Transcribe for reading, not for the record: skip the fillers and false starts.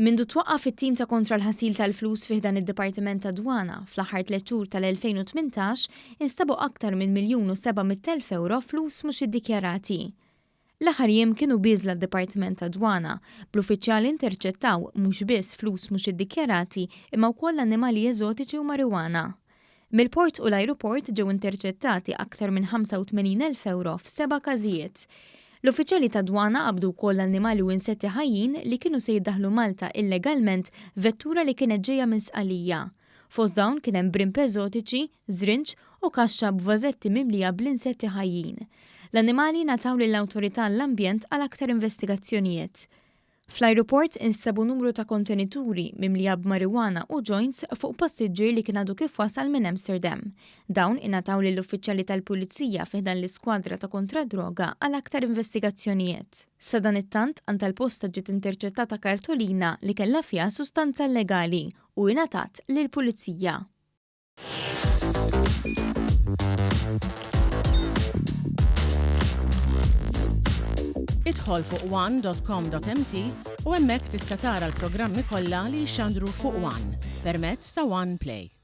Mindu twaqqaf it-tim ta' kontra l-ħasil tal-flus fi ħdan id-Dipartiment tad-Dwana, fl-aħħar tlett xhur tal-2018 instabu aktar minn 1,700,000 ewro flus mhux iddikjarati. L-aħħar jiem kienu bieżla d-Dipartiment tad-Dwana, bl-uffiċjali interċettaw mhux biss flus mhux iddikjarati imma wkoll annimali eżotiċi u marijuana. Mill-port u l-ajruport ġew interċettati aktar minn 85,000 ewro f'seba' każijiet. L-uffiċjali tad-Dwana qabdu wkoll annimali u insetti ħajjin li kienu se jiddaħħlu Malta illegalment f'vettura li kienet ġejja minn Sqallija. Fost dawn kien hemm brimb eżotiċi, żrinġ u kaxxa b'vażetti mimlija bl-insetti ħajjin. L-annimali ngħataw lill-Awtorità għall-Ambjent għal aktar investigazzjonijiet. Fl-ajruport instabu numru ta' kontenituri mimlija b'marijuana u joints fuq passiġġier li kien għadu kif wasal minn Amsterdam. Dawn ingħataw lill-uffiċjali tal-Pulizija fi ħdan l-Iskwadra ta' Kontra d-Droga għal aktar investigazzjonijiet. Sadanittant, għand tal-posta ġiet interċettata kartolina li kellha fiha sustanza illegali u ingħatat lill-Pulizija. Idħol fuq one.com.mt u hemmhekk tista' tara l-programmi kollha li jixxandru fuq One permezz ta' One Play.